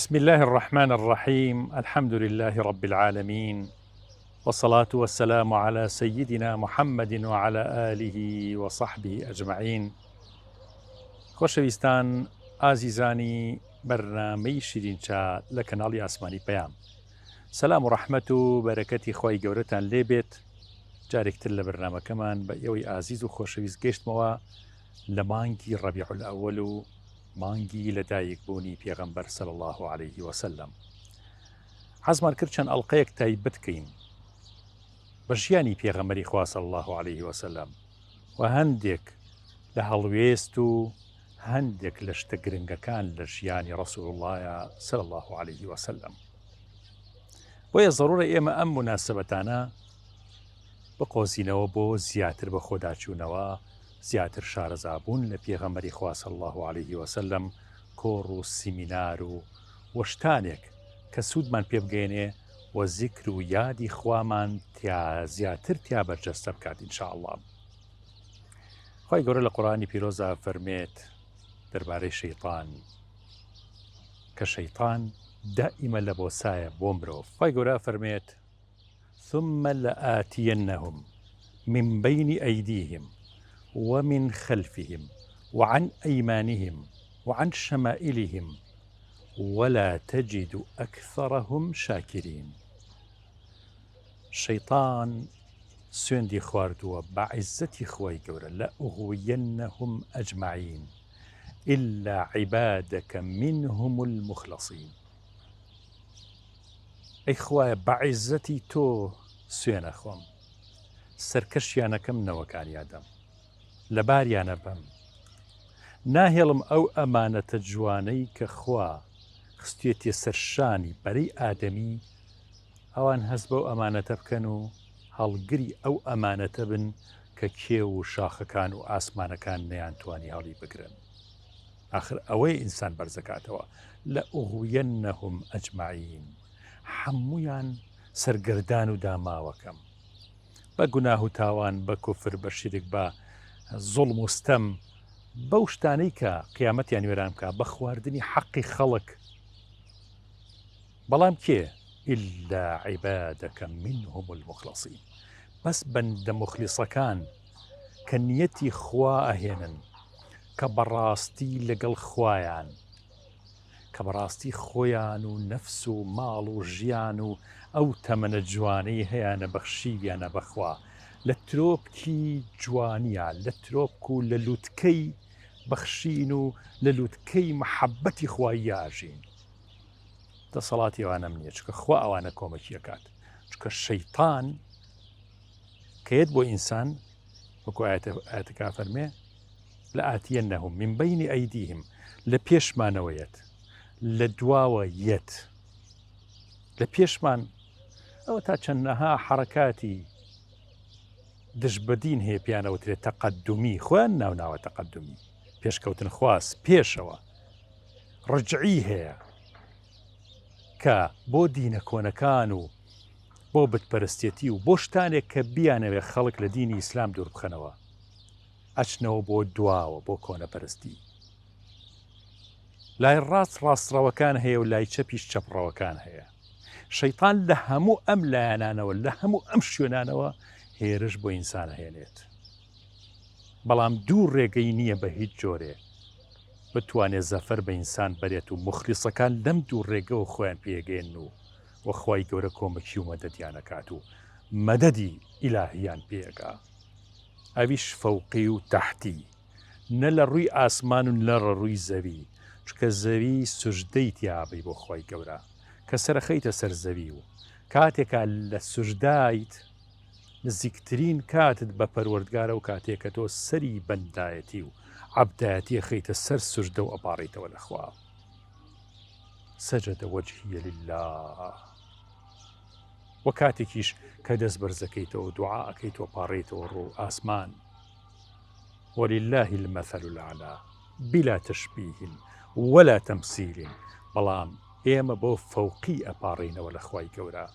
بسم اللە الرحمن الرحیم الحمد للە رب العالمین والصلاة والسلام علی سیدنا محمد وعلی آله وصحبه اجمعین خۆشەویستان ئازیزانی بەرنامەی شیرینچا لە کەناڵی ئاسمانی پەیام سەلام و ڕەحمەت و بەرەکەتی خوای گەورەتان لێبێت جارێکتر لە بەرنامەکەمان بە ئێوەی ئازیز و خۆشەویست گەشتمەوە لە مانگی ڕەبیع الئەوەل و مانگی لە دایک بوونی پێغەمبەر صلی اللە علیه وسلم حەزمان کرد چەند ئەڵلقەیەک تایبەت کەین بە ژیانی پێغەمبەری خوا صلی اللە علیه وسلم و هەندێک لە هەڵوێست و هەندێک لە شتە گرنگەکان لە ژیانی ڕسول الله صلی الله علیه وسلم بۆیە ضرورە ئێمە ئەم مناسبەتانە بقۆزینەوە بۆ زیاتر بە خۆداچوونەوە زیاتر شارەزابوون لە پێغەمبەری خوا صلی اللە علیه وسلم کۆڕ و سیمینار و و شتانێک کە سوودمان پێ بگەیەنێ و زیکر و یادی خوامان تیا زیاتر تیا بەرجەستە بکات ان شاء اللە. خوای گەورە لە قورئانی پیرۆزا فەرمێت دەربارەی شەیطان کە شەیطان دائیمە لە بۆسایە بۆ مرۆڤ خوای گەورە فەرمێت ثم لآتینهم من بین ایدیهم ومن خلفهم وعن ایمانهم وعن شمائلهم ولا تجد اکثرهم شاکرین شەیتان سوێندی خواردووە بە عیزەتی خوای گەورە لأغوینهم اجمعین الا عبادک منهم المخلصین ئەی خوایە بە عیزەتی تۆ سوێن ئەخۆم سەرکەشیانەکەم نەوەکانی ئادەم لەباریانە بەم ناهێڵم ئەو ئەمانەتە جوانەی کە خوا خستوێتیە سەر شانی بەرەی ئادەمی ئەوان هەست بەو ئەمانەتە بکەن و هەڵگری ئەو ئەمانەتە بن کە کێو و شاخەکان و ئاسمانەکان نەیانتوانی هەڵی بگرن. ئاخر ئەوەیە ئینسان بەرزەکاتەوە، لأغوینهم اجمعین، هەموویان سەرگەردان و داماوەکەم بە گوناه و تاوان، بە کوفر، بە شیرک، بە زوڵم و ستەم، بەو شتانەی کە قیامەتیان وێران بکا، بە خواردنی حەقی خەڵک. بەڵام کێ؟ الا عبادک منهم المخلصین، بەس بەندە موخلیصەکان کە نیەتی خوا ئەهێنن، کە بەڕاستی لەگەڵ خوایان، کە بەڕاستی خۆیان و نەفس و ماڵ و ژیان و ئەو تەمەنە جوانەی هەیانە بەخشیویانە بە خوا، لە ترۆپکی جوانیا، لە ترۆپک و لە لوتکەی بەخشین و لە لوتکەی مەحەبەتی خواییا ئەژین. دەسەڵاتی ئەوانەم نییە چونکە خوا ئەوانە کۆمەکی ئەکات چونکە شەیتان کە یەت بۆ ئینسان وەکو ئاەتەکە فەرمێ لە ئاتیەنەهم من بینی ئەیدیهم لە پێشمانەوە یەت لە دواوە یەت لە پێشمان ئەوە تا چەندەها حرەکاتی دژ بەدین هەیە پیانەوترێت تەقدمی خۆیان ناوناوە تەقدمی پێشکەوتن خواست پێشەوە ڕەجعی هەیە کە بۆ دینە کۆنەکان و بۆ بتپەرستێتی و بۆ شتانێک کە بیانەوێ خەڵک لە دینی ئیسلام دوور بخەنەوە ئەچنەوە بۆ دواوە بۆ کۆنەپەرستی. لای ڕاست ڕاستڕەوەکان هەیە و لای چەپیش چەپڕەوەکان هەیە. شەیتان لە هەموو ئەم لایەنانەوە لە هەموو ئەم شوێنانەوە هێرش بۆ ئینسان ئەهێنێت. بەڵام دوو ڕێگەی نییە بە هیچ جۆرێ بتوانێ زەفەر بە ئینسان بەرێت و موخلیسەکان لەم دوو ڕێگەوە خۆیان پێگەیەنن و وە خوای گەورە کۆمەکی و مەدەدیان ئەکات و مەدەدی ئیلاهیان پێ ئەگا ئەویش فەوقی و تەحتی نە لە ڕووی ئاسمان و نە لە ڕووی زەوی چونکە زەوی سوجدەی تیا ئەبەی بۆ خوای گەورە کە سەرەخەیتە سەر زەوی و کاتێکا لە سوجدایت نزیکترین کاتت بە پەروەردگار ئەو کاتەیە کە تۆ سەری بەندایەتی و عەبدایەتی ئەخەیتە سەر سوجدە و ئەپاڕێیتەوە لە خوا سجد وجهی للە وە کاتێکیش کە دەست بەرزەکەیتەوە دوعا ئەکەیت و پاڕێیتەوە ڕوو ئاسمان ولله المثل الاعلى بلا تشبیه ولا تمثیل بەڵام ئێمە بۆ فەوقی ئەپاڕێینەوە لە خوای گەورە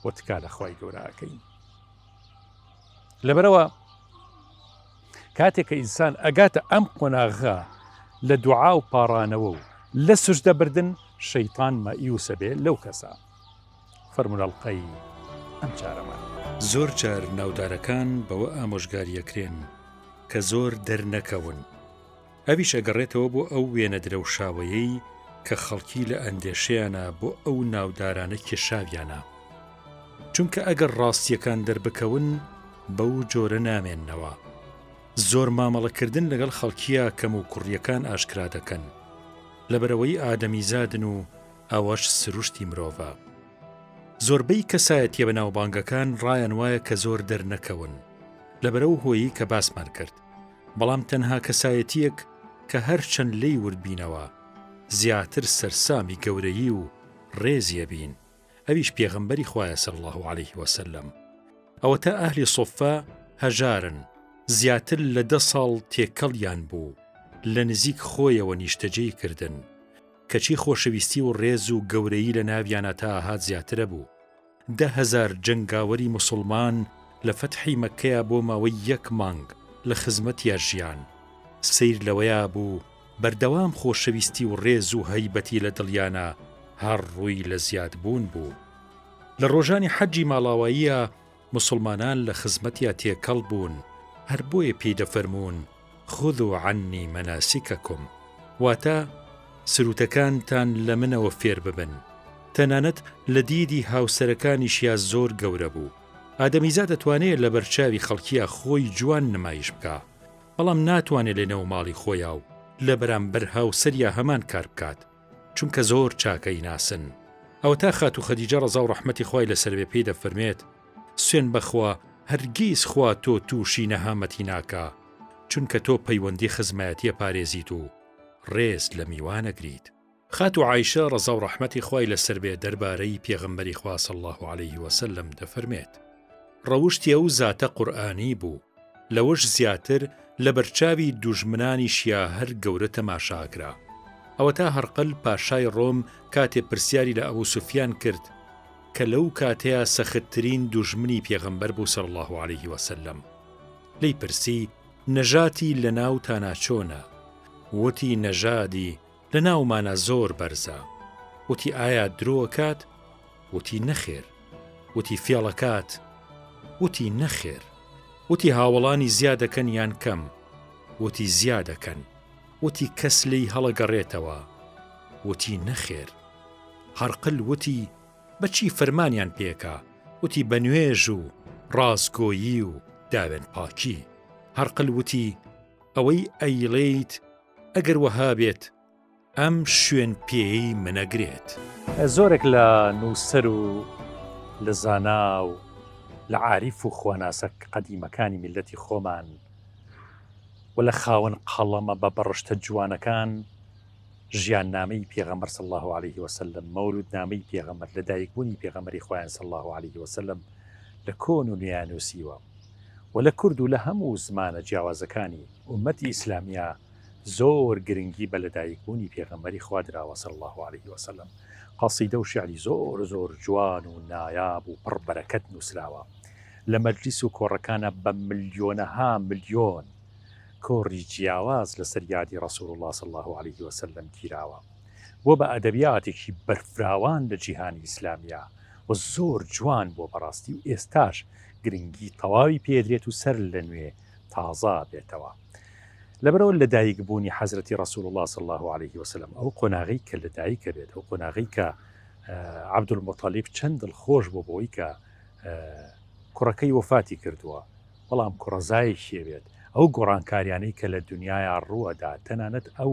و تکا لە خوای گەورە ئەکەین لەبەرەوە کاتێک کە ئینسان ئەگاتە ئەم قۆناغە لە دوعا و پاڕانەوە و لە سوجدە بردن شەیتان مەئیوسە بێ لەو کەسە. فەرموون ئەڵقەی ئەم جارەمان. زۆر جار ناودارەکان بەوە ئامۆژگاری ئەکرێن کە زۆر دەرنەکەون، ئەویش ئەگەڕێتەوە بۆ ئەو وێنە درەوشاوەیەی کە خەڵکی لە ئەندێشەیانا بۆ ئەو ناودارانە کێشاویانە. چونکە ئەگەر ڕاستییەکان دەربکەون بەو جۆرە نامێننەوە. زۆر مامەڵەکردن لەگەڵ خەڵکییا کەموکوڕییەکان ئاشکرا دەکەن. لەبەرئەوەی ئادەمیزادن و ئەوەش سروشتی مرۆڤە. زۆربەی کەسایەتیە بەناوبانگەکان ڕایان وایە کە زۆر دەرنەکەون لەبەرئەو هۆیەی کە باسمان کرد، بەڵام تەنها کەسایەتیەک کە هەرچەند لێی وردبینەوە زیاتر سەرسامی گەورەیی و ڕێزی ئەبین ئەویش پێغەمبەری خوایە صلی اللە علیه وسلم. ئەوەتا ئەهلی صوفە هەژارن زیاتر لە دە ساڵ تێکەڵیان بوو لە نزیک خۆیەوە نیشتەجێی کردن کەچی خۆشەویستی و ڕێز و گەورەیی لە ناویانا تا ئەهات زیاترەبوو. 10,000 جەنگاوەری موسوڵمان لە فەتحی مەککەیا بۆ ماوەی یەک مانگ لە خزمەتیا ژیان. سەیر لەوەیا بوو بەردەوام خۆشەویستی و ڕێز و هەیبەتی لە دڵیانا هەر ڕووی لە زیاد بوون بوو. لە ڕۆژانی حەجی ماڵاواییا موسوڵمانان لە خزمەتیا تێکەڵ بوون، هەر بۆیە پێی دەفەرموون، خذوا عنی مناسککم، واتە، سروتەکانتان لە منەوە فێر ببن. تەنانەت لە دیدی هاوسەرەکانیشیا زۆر گەورە بوو. ئادەمیزاد ئەتوانێ لەبەر چاوی خەڵکیا خۆی جوان نمایش بکا، بەڵام ناتوانێ لە نێو ماڵی خۆیا و لە بەرامبەر هاوسەریا هەمان کار بکات، چونکە زۆر چاک ئەیناسن. ئەوەتا خاتوو خەدیجە ڕەزا و ڕەحمەتی خوای لەسەر بێ پێی دەفەرمێت، سوێن بەخوا هەرگیز خوا تۆ تووشی نەهامەتی ناکا، چونکە تۆ پەیوەندی خزمایەتی ئەپارێزیت و ڕێز لە میوان ئەگریت. خاتوو عائیشە ڕەزا و ڕەحمەتی خوای لەسەر بێ دەربارەی پێغەمبەری خوا صلی اللە علیه وسلم دەفەرمێت، ڕەوشتی ئەو زاتە قورئانی بوو، لەوەش زیاتر لەبەرچاوی دوژمنانیشیا هەر گەورە تەماشا ئەکرا. ئەوەتا هەرقل پاشای ڕۆم کاتێ پرسیاری لە ئەبو سوفیان کرد کە لەو کاتەیا سەختترین دوژمنی پێغەمبەر بوو صلی اللە علیه وسلم لێی پرسی نەژاتی لەناوتانا چۆنە؟ وتی نەژادی لە ناومانا زۆر بەرزە. وتی ئایا درۆ ئەکات؟ وتی نەخێر. وتی فێڵ ئەکات؟ وتی نەخێر. وتی هاوەڵانی زیا دەکەن یان کەم؟ وتی زیا دەکەن. وتی کەس لێی هەڵەگەڕێتەوە؟ وتی نەخێر. هەرقل وتی بە چی فەرمانیان پێکا؟ وتی بە نوێژ و ڕاستگۆیی و داوێن پاکی. هەرقل وتی ئەوەی ئەیڵێیت ئەگەر وەها بێت ئەم شوێن پێیەی منەگرێت. زۆرێک لە نووسەر و لە زانا و لە عاریف و خواناسە قەدیمەکانی میللەتی خۆمان و لە خاوەن قەڵەمە بە بەڕشتە جوانەکان ژیاننامەی پێغەمبەر صلی اللە علیه وسلم، مەولودنامەی پێغەمبەر، لەدایکبوونی پێغەمبەری خوایان صلی اللە علیه وسلم لە کۆن و نوێیا نووسیوە و لە کورد و لە هەموو زمانە جیاوازەکانی ئوممەتی ئیسلامیا زۆر گرنگی بە لەدایکبوونی پێغەمبەری خوا دراوە صلی اللە علیه وسلم. قەسیدە و شیعری زۆر زۆر جوان و نایاب و پڕ بەرەکەت نووسراوە. لە مەجلیس و کۆڕەکانا بە ملیۆنەها ملیۆن کۆڕی جیاواز لەسەر یادی رسول اللە صلی اللە علیه وسلم گیراوە. بووە بە ئەدەبیاتێکی بەرفراوان لە جیهانی ئیسلامیا و زۆر جوان بووە بەڕاستی و ئێستاش گرنگی تەواوی پێدرێت و سەر لە نوێ تازە بێتەوە. لەبەرئەوە لەدایک بوونی حەزرەتی رسول اللە صلی اللە علیه وسلم ئەو قۆناغەی کە لەدایک ئەبێت ئەو قۆناغەی کە عەبدولموتەلیب چەند دڵخۆش بوو بەوەی کە کوڕەکەی وەفاتی کردووە بەڵام کوڕەزایەکی ئەبێت ئەو گۆڕانکاریانەی کە لە دنیایا ڕووئەدا تەنانەت ئەو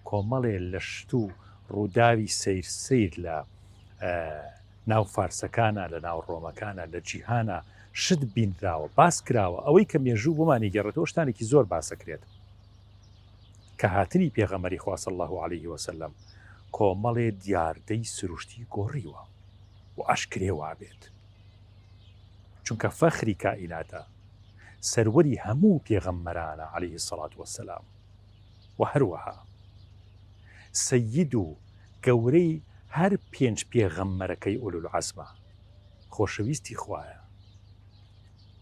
کۆمەڵێ لە شت و ڕووداوی سەیر سەیر لە ناو فارسەکانە لە ناو ڕۆمەکانە لە جیهانە شت بینراوە باس کراوە ئەوەی کە مێژوو بۆمانی گێڕێتەوە شتانێکی زۆر باسەکرێت کە هاتنی پێغەمبەری خوا صلی اللە علیه وسلم کۆمەڵێ دیاردەی سروشتی گۆڕیوە و ئەشکرێ وابێت چونکە فەخری کائیناتە سەروەری هەموو پێغەمبەرانە علیه الصلاة والسلام و هەروەها سەید و گەورەی هەر پێنج پێغەمبەرەکەی ئولولعەزمە خۆشەویستی خوایە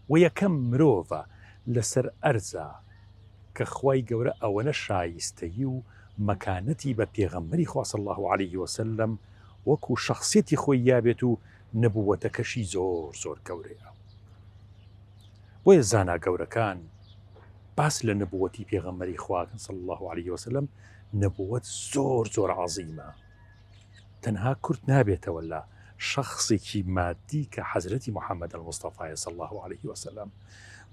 و یەکەم مرۆڤە لەسەر ئەرزا کە خوای گەورە ئەوەنە شایستەیی و. مەکانەتی بە پێغەمبەری خوا صلی اللە علیه وسلم وەکو شەخسیەتی خۆی یابێت و نبوەتەکەشی زۆر زۆر گەورەیە. بۆیە زانا گەورەکان باس لە نبوەتی پێغەمبەری خوا کەن صلی اللە علیه وسلم نبوەت زۆر زۆر عەزیمە تەنها کورت نابێتەوە لە شخصێکی مادی کە حەزرەتی محەممەد المستەفایە صلی الله علیه وسلم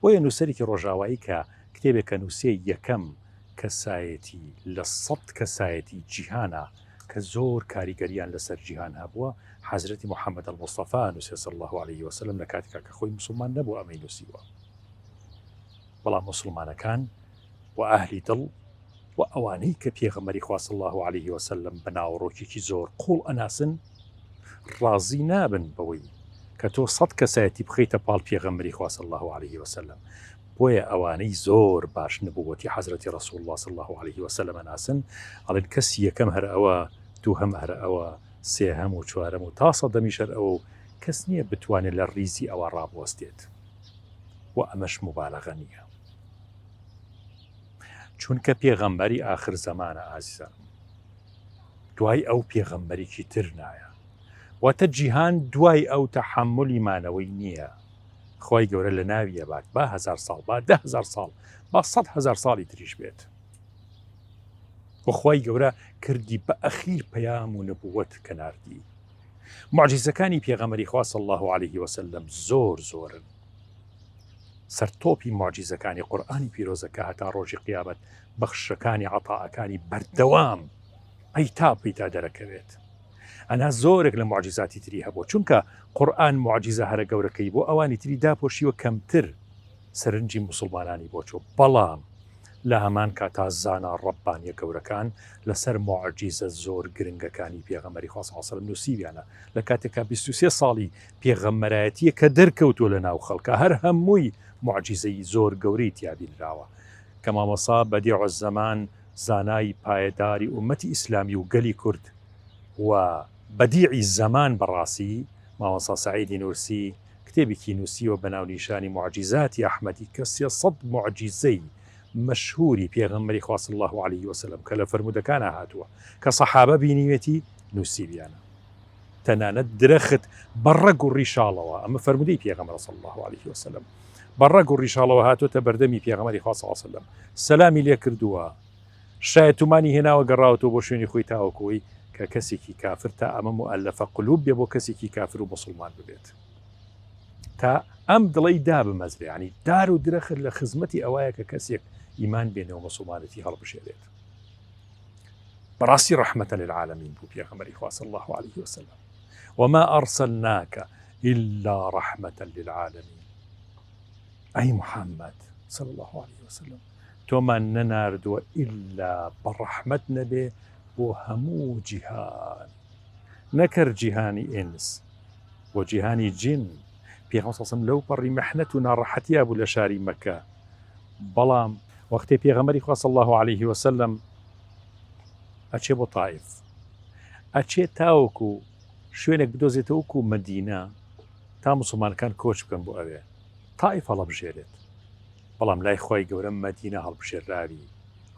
بۆیە نووسەرێکی ڕۆژاوایی کە کتێبێکە نووسێ یەکەم کەسایەتی لە سەد کەسایەتی جیهانە کە زۆر کاریگەریان لەسەر جیهان هەبووە حەزرەتی محمد المصطفی نووسێ صلی اللە علیه وسلم لە کاتێکا کە خۆی موسڵمان نەبوو ئەمەی نووسیوە بەڵام موسڵمانەکان و ئەهلی دڵ و ئەوانەی کە پێغەمبەری خوا صلی اللە علیه وسلم بە ناوەڕۆکێکی زۆر قوڵ ئەناسن ڕازی نابن بەوەی کە تۆ سەد کەسایەتی بخەیتە پاڵ پێغەمبەری خوا صلی اللە علیه وسلم بۆیە ئەوانەی زۆر باش نبوەتی حەزرەتی ڕسول اللە صلی اللە علیه وسلم ئەناسن ئەڵێن کەسی یەکەم هەر ئەوە دووهەم هەر ئەوە سێهەم و چوارەم و تا سەدەمیش هەر ئەوە و کەس نییە بتوانێت لە ڕیزی ئەوە ڕابوەستێت و ئەمەش موبالەغە نییە چونکە پێغەمبەری ئاخر زەمانە ئازیزانم دوای ئەو پێغەمبەرێکی تر نایە واتە جیهان دوای ئەو تەحەمولی مانەوەی نییە خوای گەورە لە ناوی ئەبات با هەزار ساڵ با 10000 ساڵ با 100 هزار ساڵی تریش بێت و خوای گەورە کردی بە ئەخیر پەیام و نبووەت کە ناردی معجزەکانی پێغەمبەری خوا صلی الله علیه وسلم زۆر زۆرن سەرتۆپی معجزەکانی قورئانی پیرۆزە کە هەتا ڕۆژی قیامەت بەخشەکانی عەتاءەکانی بەردەوام پەیتا پەیتا دەرەکەوێت ئەنا زۆرێک لە معجزاتی تری هەبوو چونکە قورئان معجزە هەرە گەورەکەی بۆ ئەوانی تری داپۆشیوە کەمتر سەرنجی موسڵمانانی بۆ چوو بەڵام لە هەمان کاتا زانا ڕەبانیە گەورەکان لەسەر موعجیزە زۆر گرنگەکانی پێغەمبەری خوا صلی اللە علیە وسلم نووسیویانە لە کاتێکا 23 ساڵی پێغەمبەرایەتیە کە دەرکەوتووە لە ناو خەڵکە هەر هەمووی موعجیزەی زۆر گەورەی تیا بینراوە کە مامۆسا بەدیع الزەمان زانای پایەداری ئومەتی ئیسلامی و گەلی کورد و بەدیعی زەمان بەڕاستی مامۆستا سەعیدی نورسی کتێبێکی نووسیوە بە ناونیشانی موعجیزاتی ئەحمەدی کە 300 موعجیزەی مەشهوری پێغەمبەری خوا صلی اللە علیه وسلم کە لە فەرموودەکانا هاتووە کە سەحابە بینیوێتی نووسیویانە تەنانەت درەخت بە ڕەگ و ڕیشاڵەوە ئەمە فەرموودەی پێغەمبەر صلی اللە علیه وسلم بە ڕەگ و ڕیشاڵەوە هاتووەتە بەردەمی پێغەمبەری خوا صلی اللە علیه وسلم سەلامی لێ کردووە شایەتومانی هێناوە گەڕاوەتەوە بۆ شوێنی خۆی تاوەکوی کە کەسێکی کافر تا ئەمە مؤلفە قلوب بێ بۆ کەسێکی کافر و مسلمان ببێت تا ئەم دڵەی دابمەزرێ ینی دار و درەخت لە خزمەتی ئەوایە کە کەسێک ئیمان بێنەوە مسلمانەتی هەڵبژێرێت بەڕاستی ڕەحمەتە للعالمین بوو پێغەمبەری خوا صلی الله علیه وسلم وما أرسلناك إلا رحمة للعالمين ئەی محەممەد صلی الله علیه وسلم تۆمان نەناردووە ئیلا بە ڕەحمەت نەبێ بۆ هەموو جیهان نەکەر جیهانی ئینس بۆ جیهانی جن پێغەمبەر صلی الله لەو پەڕی مەحنەت و ناڕەحەتیا بوو لە شاری مەکە بەڵام وەختێ پێغەمبەری خوا صلی الله علیه وسلم ئەچێ بۆ تائیف ئەچێ تاوەکو شوێنێک بدۆزێتەوە وەکو مەدینە تا مسلمانەکان کۆچ بکەن بۆ ئەوێ تائیف هەڵەبژێرێت بەڵام لای خوای گەورە مەدینە هەڵبژێرراوی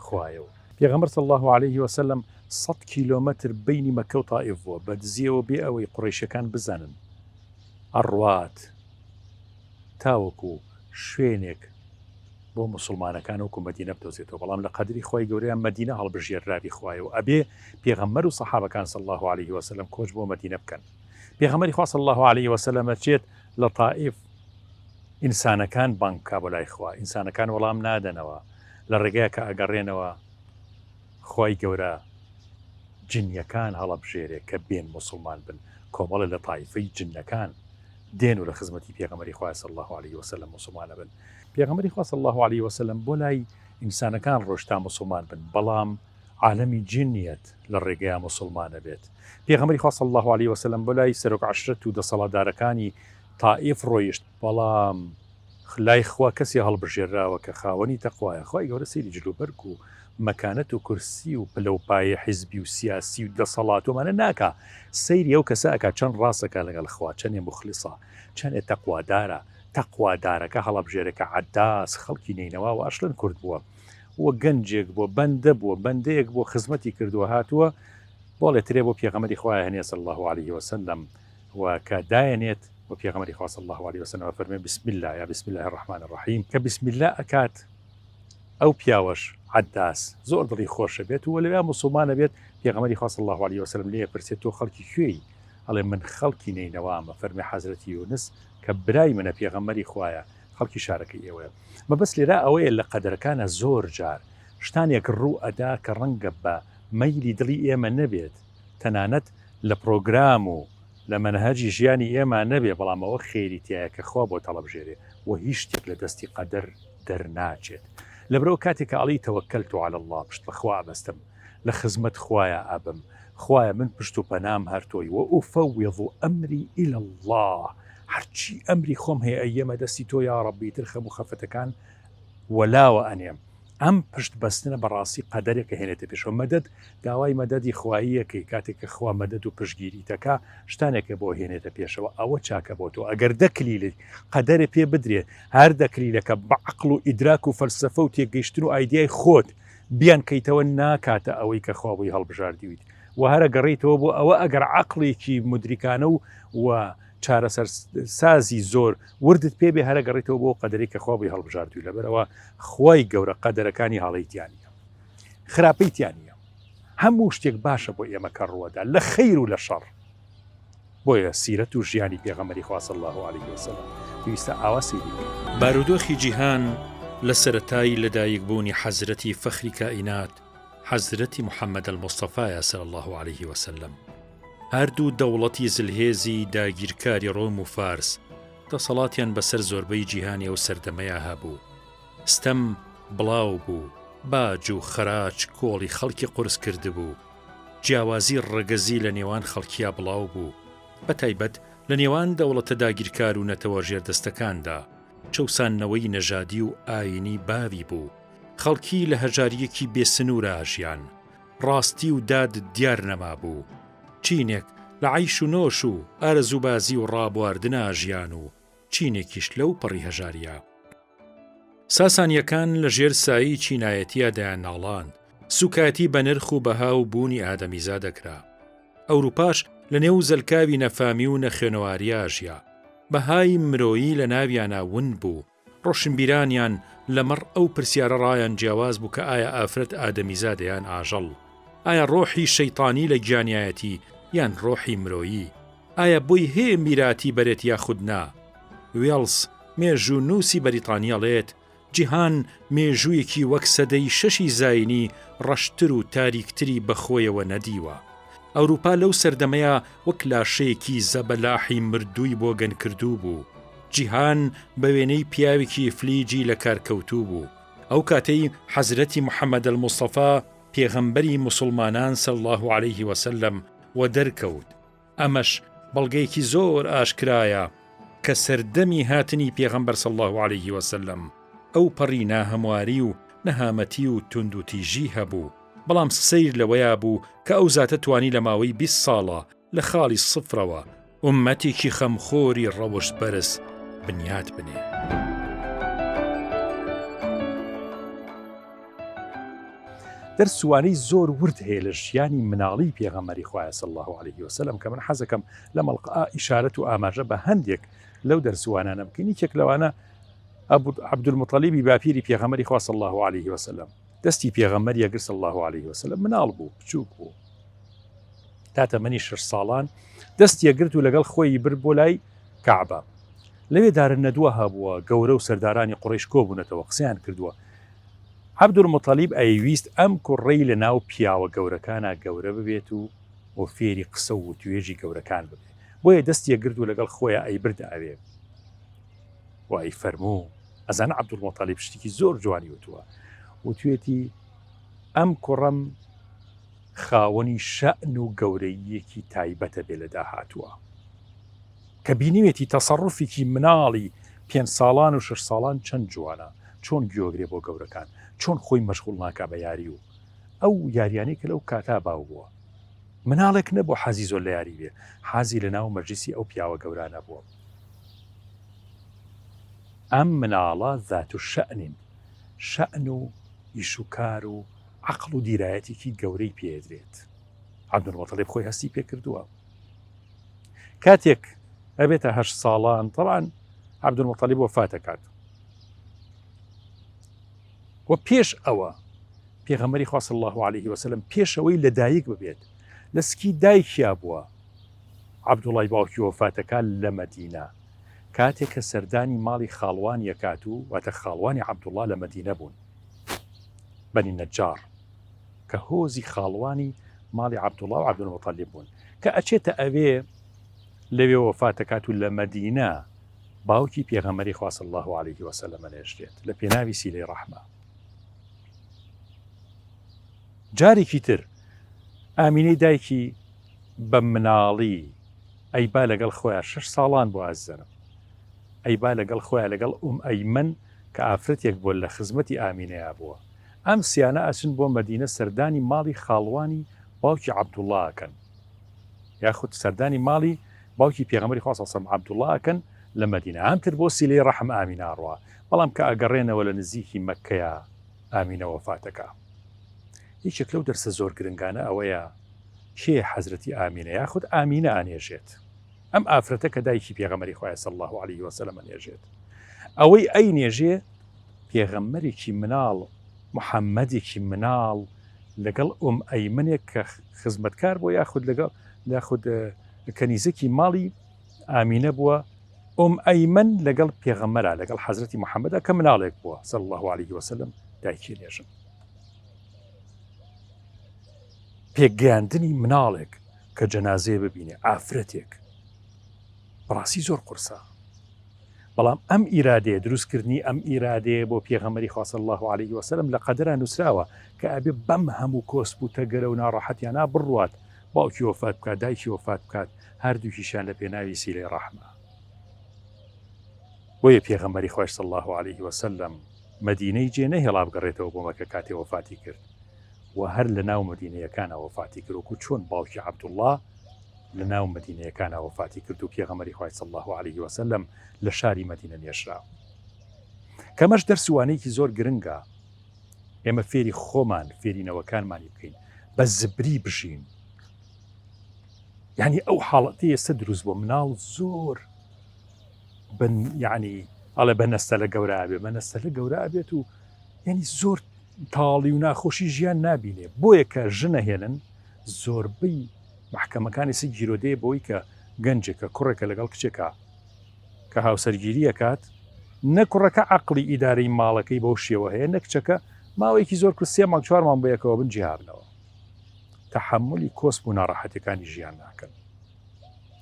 خوایە و پێغەمبەر صلی اللە علیه وسلم سەد کیلۆمەتر بەینی مەککە و تائیف بووە بە دزیەوە بێ ئەوەی قوڕەیشەکان بزانن ئەڕوات تاوەکو شوێنێک بۆ موسڵمانەکان وەکو مەدینە بدۆزێتەوە بەڵام لە قەدری خوای گەورەیان مەدینە هەڵبژێرراوی خوایە و ئەبێ پێغەمبەر و سەحابەکان صلی اللە علیه وسلم کۆچ بۆ مەدینە بکەن پێغەمبەری خوا صلی اللە علیه وسلم ئەچێت لە تائیف ئینسانەکان بانگ بکا بۆ لای خوا ئینسانەکان وەڵام نادەنەوە لە ڕێگای کە ئەگەڕێنەوە خوای گەورە جنیەکان هەڵەبژێرێ کە بێن موسڵمان بن کۆمەڵێ لە تایفەی جنەکان دێن و لە خزمەتی پێغەمبەری خوا صلی اللە علیه وسلم موسڵمان ئەبن پێغەمبەری خوا صلی اللە علیه وسلم بۆ لای ئینسانەکان ڕۆشت تا موسڵمان بن بەڵام عالەمی جنیەت لە ڕێگەیا موسڵمان ئەبێت پێغەمبەری خوا صلی اللە علیه وسلم بۆ لای سەرۆک عەشرەت و دەسەڵاتدارەکانی تائیف ڕۆیشت بەڵام لای خوا کەسێ هەڵبژێرراوە کە خاوەنی تەقوایە، خوای گەورە سەیری جلوبەرگ و مەکانەت و کورسی و پلە و پایەی حیزبی و سیاسی و دەسەڵات و ئەمانە ناکا، سەیری ئەو کەسە ئەکا چەند ڕاست ئەکا لەگەڵ خوا، چەنێ موخلیسە، چەنێ تەقوادارە، تەقوادارەکە هەڵەبژێرێ کە عەداس خەڵکی نەینەوا و ئەشڵەن کورد بووە. و گەنجێک بووە، بەندە بووە، بەندەیەک بووە خزمەتی کردووە، هاتووە بۆڵێ ترێ بۆ پێغەمبەری خوا ئەهێنێ صلی اللە علیه وسلم و کە دایەنێت و پێغەمبەری خوا صلی اللە علیه وسلم ئەفەرمێ بسم اللە یا بسم اللە الرحمن الرحیم کە بسم اللە ئەکات ئەو پیاوەش عەداس زۆر دڵی خۆشە بێت و لەوێ موسڵمانە بێت پێغەمبەری خوا صلی اللە علیه وسلم لێ پرسێت تۆ خەڵکی کوێی ئەڵێ من خەڵکی نەینەوامە فەرمی حەزرەتی یونس کە برای منە پێغەمبەری خوایە خەڵکی شارەکەی ئێوەیە. مەبەست لێرە ئەوەیە لە قەدەرەکانا زۆر جار شتانێک ڕوو ئەدا کە ڕەنگە بە مەیلی دڵی ئێمە نەبێت، تەنانەت لە پڕۆگرام و لە مەنهەجی ژیانی ئێمە نەبێ، بەڵام ئەوە خێری تیایە کە خوا بۆت هەڵەبژێرێ و هیچ شتێک لە دەستی قەدەر دەرناچێت. لەبەرئەوە کاتێک کە ئەڵێی توکلت علی اللە پشت بە خوا ئەبەستم، لە خزمەت خوایا ئەبم، خوایە من پشت و پەنام هەر تۆی، وافوض امری الی اللە، هەرچی ئەمری خۆم هەیە ئەیەمە دەستی تۆ یاڕەبی ئیتر خەم و خەفەتەکان وەلاوە ئەنێم. ئەم پشت بەستنە بەڕاستی قەدەرێک ئەهێنێتە پێشەوە، مەدەد داوای مەدەدی خواییەکەی کاتێک کە خوا مەدەد و پشتگیریتەکا شتانێکە بۆ هێنێتە پێشەوە ئەوە چاکە بۆ تۆ ئەگەر دە کلیلت قەدەرێ پێ بدرێ هەر دە کلیلەکە بە عەقڵ و ئیدراک و فەلسەفە و تێگەیشتن و ئایدیای خۆت بیانکەیتەوە ناکاتە ئەوەی کە خوا بۆی هەڵبژاردیویت و هەرە گەڕێیتەوە بۆ ئەوە ئەگەر عەقڵێکی مدریکانە و و چارەسەر سازی زۆر وردت پێ بێ هەرە گەڕێتەوە بۆ قەدەری کە خوا بۆی هەڵبژاردووی لەبەرەوە خوای گەورە قەدەرەکانی هەڵەی تیا نییە خراپەی تیا نییە هەموو شتێک باشە بۆ ئێمە کە ڕووەدا لە خەیر و لە شەڕ بۆیە سیرەت و ژیانی پێغەمبەری خوا صلی اللە علیه وسلم پێویستە ئاوا سەیری بکەین. بارودۆخی جیهان لە سەرەتای لەدایکبوونی حەزرەتی فەخری کائینات حەزرەتی محمد المصطفی صلی اللە علیه وسلم هەردوو دەوڵەتی زلهێزی داگیرکاری ڕۆم و فارس دەسەڵاتیان بەسەر زۆربەی جیهانی ئەو سەردەمەیا هەبوو ستەم بڵاو بوو باج و خەراج کۆڵی خەڵکی قورس کردبوو جیاوازی ڕەگەزی لە نێوان خەڵکیا بڵاو بوو، بە تایبەت لە نێوان دەوڵەتە داگیرکار و نەتەوە ژێردەستەکاندا، چەوساندنەوەی نەژادی و ئایینی باوی بوو، خەڵکی لە هەژارییەکی بێ سنوورا ئەژیان، ڕاستی و داد دیار نەمابوو، چینێک لە عەیش و نۆش و ئارەزووبازی و ڕابواردنا ئەژیان و چینێکیش لەو پەڕی هەژارییا. ساسانییەکان لە ژێر سایەی چینایەتییا دەیانناڵاند، سووکایەتی بە نرخ و بەها و بوونی ئادەمیزا دەکرا. ئەوروپاش لە نێو زەلکاوی نەفامی و نەخوێنەوارییا ژیا. بەهای مرۆیی لە ناویانا ون بوو. ڕۆشنبیرانیان لەمەڕ ئەو پرسیارە ڕایان جیاواز بوو کە ئایا ئافرەت ئادەمیزادە یان ئاژەڵ؟ ئایا ڕۆحی شەیتانی لە گیانیایەتی یان ڕۆحی مرۆیی؟ ئایا بۆی هەیە میراتی بەرێت یاخود نا؟ وێڵز، مێژوونووسی بەریتانی ئەڵێت، جیهان مێژوویەکی وەک سەدەی شەشی زایینی ڕەشتر و تاریکتری بەخۆیەوە نەدیوە. ئەوروپا لەو سەردەمەیا وەک لاشەیەکی زەبەلاحی مردووی بۆگەنکردوو بوو. جیهان بە وێنەی پیاوێکی ئیفلیجی لەکارکەوتوو بوو. ئەو کاتەی حەزرەتی محەمەد الموستەفا پێغەمبەری موسوڵمانان صلی اللە علیه وسلم وەدەرکەوت، ئەمەش بەڵگەیەکی زۆر ئاشکرایە کە سەردەمی هاتنی پێغەمبەر صلی اللە علیه وسلم ئەو پەڕی ناهەمواری و نەهامەتی و توندوتیژی هەبوو، بەڵام سەیر لەوەیا بوو کە ئەو زاتە توانی لە ماوەی 20 ساڵە لە خاڵی سفرەوە ئوممەتێکی خەمخۆری ڕەوشت بەرز بنیات بنێ. دەرس و وانەی زۆر ورد هەیە لە ژیانی مناڵی پێغەمبەری خوایە صلی اللە علیه وسلم کە من حەزەکەم لە مەڵقا ئیشارەت و ئاماژە بە هەندێک لەو دەرس و وانانە بکەین یەکێک لەوانە عەبدولموتەلیبی باپیری پێغەمبەری خوا صلی اللە علیه وسلم دەستی پێغەمبەر یەگر صلی اللە علیه وسلم مناڵ بوو بچووک بوو تا تەمەنی شش ساڵان دەستی یەگرت و لەگەڵ خۆی برد بۆ لای کەعبە لەوێ دارن نەدووە هەبووە گەورە و سەردارانی قوڕیش کۆبوونەتەوە قسەیان کردووە عەبدولموتەلیب ئەیویست ئەم کوڕەی لە ناو پیاوە گەورەکانا گەورە ببێت و و فێری قسە و وتوێژی گەورەکان ببێ بۆیە دەستی ئەگرت و لەگەڵ خۆیا ئەیبردە ئەوێ و ئەیفەرموو ئەزانە عەبدولموتەلیب شتێکی زۆر جوانی وتووە وتوێتی ئەم کوڕەم خاوەنی شەئن و گەورەییەکی تایبەتە بێ لە داهاتووە. کە بینیوێتی تەسەڕوفێکی مناڵی پێنج ساڵان و شەش ساڵان چەند جوانە، چۆن گوێگرێ بۆ گەورەکان، چۆن خۆی مەشغوڵ ناکا بە یاری و ئەو یاریانەی کە لەو کاتا باو بووە. مناڵێک نەبوو حەزی زۆر لە یاری بێ، حەزی لە ناو مەجلیسی ئەو پیاوە گەورانە بووە. ئەم مناڵە ذات شەئنین، شەئن و. ئیش و کار و عەقڵ و دیرایەتێکی گەورەی پێدرێت. عەبدولموتەڵیب خۆی هەستی پێکردووە. کاتێک ئەبێتە هەشت ساڵان تەبعەن عەبدولموتەڵیب وەفات ئەکات و پێش ئەوە پێغەمبەری خوا صلی الله علیه وسلم پێشەوەی لەدایک ببێت لە سکی دایکیا بووە عەبدوڵای باوکی وەفاتەکە لە مەدینە کاتێک کە سەردانی ماڵی خاڵوان یەکات و واتە خاڵوانی عەبدوڵا لە مەدینە بوون بەنی نەجار کە هۆزی خاڵوانی ماڵی عەبدوڵا و عەبدولموتەلیب بوون کە ئەچێتە ئەوێ لەوێ وەفاتەکات و لە مەدینە باوکی پێغەمبەری خوا صلی الله علیه وسلم نێژرێت لە پێناوی سیلەی ڕەحمە. جارێکی تر ئامینەی دایکی بە مناڵی ئەیبا لەگەڵ خۆیان شەش ساڵان بۆ ئازیزانم ئەیبا لەگەڵ خۆیان لەگەڵ ئوم ئەیمەن کە ئافرەتێک بووە لە خزمەتی ئامینەیا بووە ئەم سیانە ئەچن بۆ مەدینە سەردانی ماڵی خاڵوانی باوکی عەبدوڵا ئەکەن یاخود سەردانی ماڵی باوکی پێغەمبەری خوا صلی اللە علیە وسلم عەبدوڵا ئەکەن لە مەدینە هەمتر بۆ سیلەی ڕەحم ئامینە ئەڕوا بەڵام کە ئەگەڕێنەوە لە نزیکی مەککەیا ئامینە وەفاتەکا یەکێک لەو دەرسە زۆر گرنگانە ئەوەیە کێ حەزرەتی ئامینە یاخود ئامینە ئەنێژێت ئەم ئافرەتە کە دایکی پێغەمبەری خوایە صلی اللە علیه وسلم ئەنێژێت ئەوەی ئەی نێژێ پێغەمبەرێکی مناڵ محەممەدێکی مناڵ لەگەڵ ئوم ئەیمنێک کە خزمەتکار بۆ یاخود لەگەڵ یاخود کەنیزەکی ماڵی ئامینە بووە ئوم ئەیمن لەگەڵ پێغەمبەرا لەگەڵ حەزرەتی محەممەدا کە مناڵێک بووە صلی الله علیه وسلم دایکی نێژن پێگەیاندنی مناڵێک کە جەنازەیە ببینێ ئافرەتێک بەڕاستی زۆر قورسە بەڵام ئەم ئیرادەیە دروستکردنی ئەم ئیرادەیە بۆ پێغەمبەری خوا صلی الله علیه وسلم لە قەدرا نووسراوە کە ئەبێ بەم هەموو کۆسپ و تەگەرە و ناڕەحەتیانە بڕوات باوکی وەفات بکات دایکی وەفات بکات هەردووکیشیان لە پێناوی سیلەی ڕەحمە بۆیە پێغەمبەری خوای صلی الله علیه وسلم مەدینەی جێ نەهێڵا بگەڕێتەوە بۆ مەکە کاتێ وەفاتی کرد و هەر لە ناو مەدینەیەکانە وەفاتی کرد وەکو چۆن باوکی عەبدوڵڵا لە ناو مەدینەیەکانە وەفاتی کرد و پێغەمبەری خوای صلی الله علیه وسلم لە شاری مەدینە نێژرا. کەمەش دەرس و وانەیەکی زۆر گرنگە ئێمە فێری خۆمان فێری نەوەکانمانی بکەین بە زبری بژین یعنی ئەو حاڵەتی ئێستا دروست بۆ مناڵ زۆر بن یعنی ئەڵێ بە نەستەلە گەورە ئەبێ بە نەستەلە گەورە ئەبێت و یعنی زۆر تاڵی و ناخۆشی ژیان نابینێ بۆیە کە ژنە هێنن زۆربەی محکەمەکانی سی گیرۆدەیە بۆی کە گەنجێکە کوڕێکە لەگەڵ کچێکە کە هاوسەرگیری ئەکات نە کوڕەکە عەقڵی ئیدارەی ماڵەکەی بەو شێوە هەیە نە کچەکە ماوەیەکی زۆر کورت سێ مانگ چوار مانگ بەیەکەوە بن جیابنەوە تەحەمولی کۆسپ و ناڕەحەتەکانی ژیان ناکەن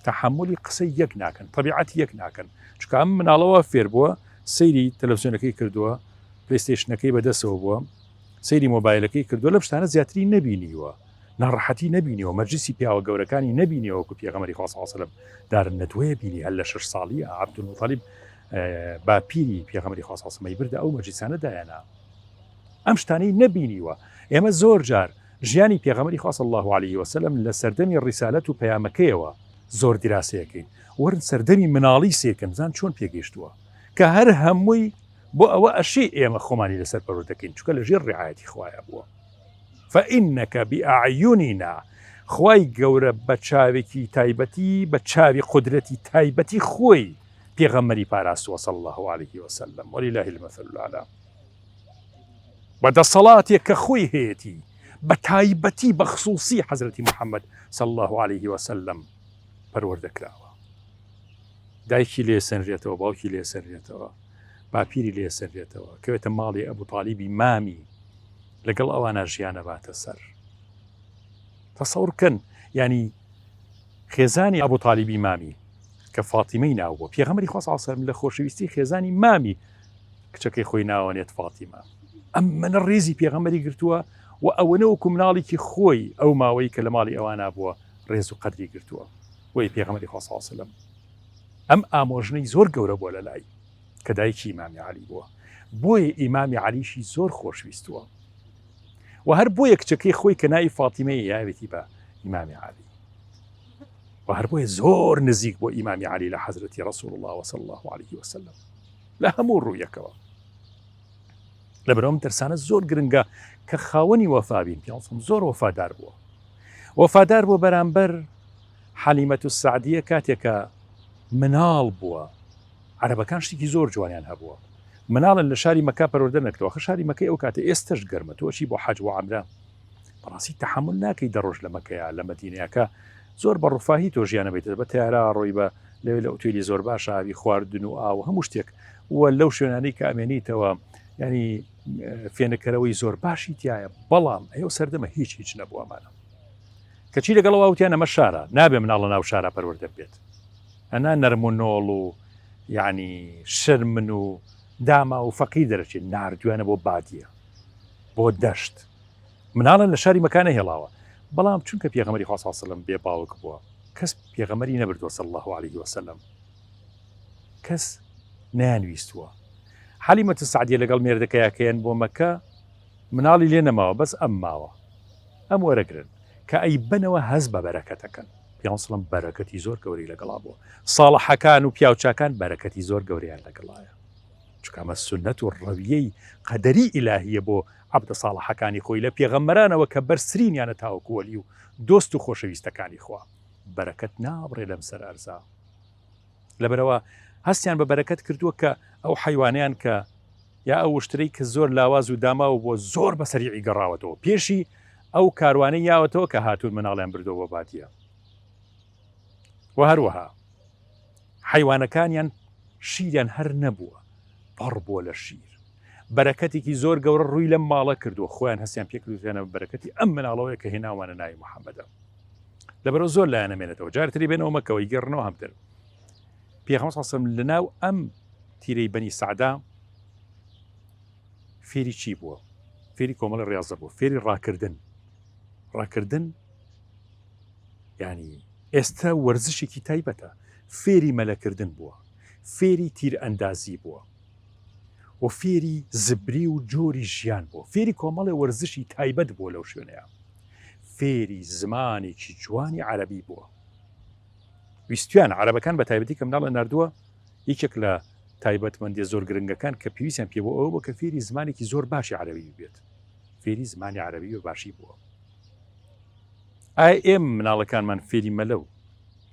تەحەمولی قسەی یەک ناکەن طبیعەتی یەک ناکەن چونکە ئەم مناڵەوە فێر بووە سەیری تەلەڤزیۆنەکەی کردووە پلەیستەیشنەکەی بەدەستەوە بووە سەیری مۆبایلەکەی کردووە لەم شتانە زیاتری نەبینیوە ناڕەحەتی نەبینیوە مەجلیسی پیاوە گەورەکانی نەبینیوە وەکو پێغەمبەری خوا صلی اللە علیه وسلم دار الندوەیە بینی هەر لە شەش ساڵیە عەبدولموتەڵیب باپیری پێغەمبەری خوا صلی اللە علیه وسلم بردە ئەو مەجلیسانە دایانا ئەم شتانەی نەبینیوە ئێمە زۆر جار ژیانی پێغەمبەری خوا صلی الله علیه وسلم لە سەردەمی ڕیسالەت و پەیامەکەیەوە زۆر دیراسەیەکەین وەرن سەردەمی مناڵی سێکەن زان چۆن پێگەیشتووە کە هەر هەمووی بۆ ئەوە ئەشێ ئێمە خۆمانی لەسەر پەروەردەکەین چونکە لەژێر ڕعایەتی خوایە بووە فإنک بأعیننا خوای گەورە بە چاوێکی تایبەتی بە چاوی قودرەتی تایبەتی خۆی پێغەمبەری پاراستووە صلی اللە علیه وسلم ولله المثل الاعلی بە دەسەڵاتێک کە خۆی هەیەتی بە تایبەتی بە خصوصی حەزرەتی محەممەد صلی الله علیه وسلم پەروەردە کراوە دایکی لێ سەنرێتەوە باوکی لێ سەنرێتەوە باپیری لێ سەنرێتەوە کەوێتە ماڵی ئەبوو تالیبی مامی لەگەڵ ئەوانە ژیانە باتە سەر تەسەور کەن ینی خێزانی ئەبوو تالیبی مامی کە فاتیمەی ناو بووە پێغەمبەری خوا صلی الله علیه و سلم لە خۆشەویستی خێزانی مامی کچەکەی خۆی ناوەنێت فاتیمە ئەم منە ڕێزی پێغەمبەری گرتووە و ئەوەنە وەکو مناڵێکی خۆی ئەو ماوەی کە لە ماڵی ئەوانە بووە ڕێز و قەدری گرتووە بۆیە پێغەمبەری خوا صلی الله علیه و سلم ئەم ئامۆژنەی زۆر گەورە بووە لە لای کە دایکی ئیمامی عەلی بووە بۆیە ئیمامی عەلیشی زۆر خۆشویستووە و هەر بۆیە کچەکەی خۆی کە ناوی فاتیمەیە یاوێتی بە ئیمامی عەلی و هەر بۆیە زۆر نزیک بۆ ئیمامی عەلی لە حەزرەتی ڕسول الله وصلی الله عليه وسلم لە هەموو ڕوویەکەوە. لەبەرئەم دەرسانە زۆر گرنگە کە خاوەنی وەفا بین پیانسم زۆر وەفادار بووە وەفادار بۆ بەرامبەر حەلیمەت و سعدیە کاتێکە مناڵ بووە عەرەبەکان شتێکی زۆر جوانیان هەبووە مناڵن لە شاری مەکە پەروەردە نەکردەوە خە شاری مەکەی ئەو کاتە ئێستش گەرمە تۆ چی بۆ حەج و عەمرە بەڕاستی تەحمل ناکەی دە ڕۆژ لە مەکەیە لە مەدینەیەکە زۆر بە ڕفاهی تۆ ژیانە بیت بە تیارە ڕۆی بە لەوێ لە ئوتێلی زۆر باش ئاوی خواردن و ئاو هەموو شتێک و لەو شوێنانەی کە ئەمێنیتەوە ینی فێنکەرەوەی زۆر باشی تایە بەڵام ئەو سەردەمە هیچ هیچ نەبوو ئەمانە کەچی لەگەڵ وتیان ئەمە شارە نابێ مناڵە ناو شارە پەروەردە بێت ئەنا نەرم و نۆڵ و یعنی شرمن و داما و فەقیر دەرەچێت نردویانە بۆ بادیە بۆ دەشت مناڵن لە شاری مەکانە هێڵاوە بەڵام چونکە پێغەمبەری خوا صلی الله بێ باوک بووە کەس پێغەمبەری نەبردووە صلی الله علیه وسلم کەس نەیانویستووە حەلیمەتە سعدیە لەگەڵ مێردەکەیاکەیان بۆ مەکە مناڵی لێ نەماوە بەس ئەم ماوە ئەم وەرەگرن کە ئەی بنەوە هەز بە بەرەکەتەکەن پیانسڵم بەرەکەتی زۆر گەورەی لەگەڵا بووە ساڵحەکان و پیاوچاکان بەرەکەتی زۆر گەورەیان لەگەڵایە چونکە ئەمە سوننەت و ڕەویەی قەدەری ئیلاهیە بۆ عەبدە ساڵحەکانی خۆی لە پێغەمبەرانەوە کە بەرزترینیانە تاوەکو وەلی و دۆست و خۆشەویستەکانی خوا بەرەکەت نابڕێ لەم سەر ئەرزا لەبەرەوە هەستیان بە بەرەکەت کردووە کە ئەو حیوانیان کە یا ئەو وشترەی کە زۆر لاواز و داماو بۆ زۆر بە سەریعی گەڕاوەتەوە پێشی ئەو کاروانەی یاوەتەوە کە هاتوون مناڵیان بردەوە بۆ بادیە و هەروەها حەیوانەکانیان شیریان هەر نەبووە پڕ بووە لە شیر بەرەکەتێکی زۆر گەورە ڕووی لەم ماڵە کردووە خۆیان هەستیان پێکردوێنە بەرەکەتی ئەم مناڵەوەیە کە هێناوانە ناوی محەممەدە لەبەرەوە زۆر لایەنە مێنێتەوە جارتری بێنەوە مەکەوەی گەڕنەوە هەمتر پێغەمبەر صلی الله لە ناو ئەم تیرەی بەنی سەعدا فێری چی بووە فێری کۆمەڵی ڕاضە بوو فێری ڕاکردن ڕاکردن یانی ئێستا وەرزشێکی تایبەتە فێری مەلەکردن بووە فێری تیرئەندازی بووە و فێری زبری و جۆری ژیان بووە فێری کۆمەڵێ وەرزشی تایبەت بووە لەو شوێنەیە فێری زمانێکی جوانی عەربی بووە ویستیان عەرەبەکان بە تایبەتی کە مناڵە نردووە یەکێک لە تایبەتمەندی زۆر گرنگەکان کە پێویستیان پێ بۆ ئەوە بۆ کە فێری زمانێکی زۆر باشی عەربی بێت فێری زمانی عەربی و باشی بووە ئایا ئێمە مناڵەکانمان فێری مەلە و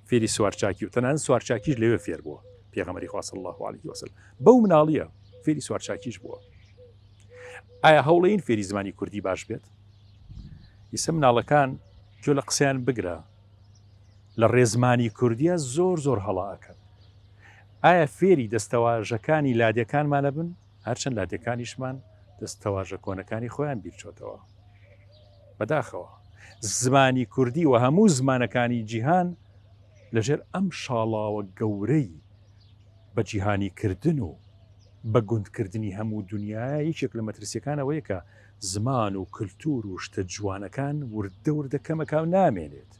فێری سوارچاکی و تەنانەت سوارچاکیش لەوێ فێر بووە پێغەمبەری خوا صلی الله علیه وسلم بەو مناڵیە فێری سوارچاکیش بووە ئایا هەوڵین فێری زمانی کوردی باش بێت ئیسە مناڵەکان گوێ لە قسەیان بگرە لە ڕێزمانی کوردیە زۆر زۆر هەڵاکەن ئایا فێری دەستەواژەکانی لادێکانمانە بن هەرچەند لادێکانیشمان دەستەواژە کۆنەکانی خۆیان بیرچۆتەوە بەداخەوە زمانی کوردی و هەموو زمانەکانی جیهان لەژێر ئەم شاڵاوە گەورەی بە جیهانی کردن و بە گوندکردنی هەموو دنیاە یەکێک لە مەترسیەکان ئەوەیە کە زمان و کللتور و شتە جوانەکان وردە وردە کەمەکە و نامێنێت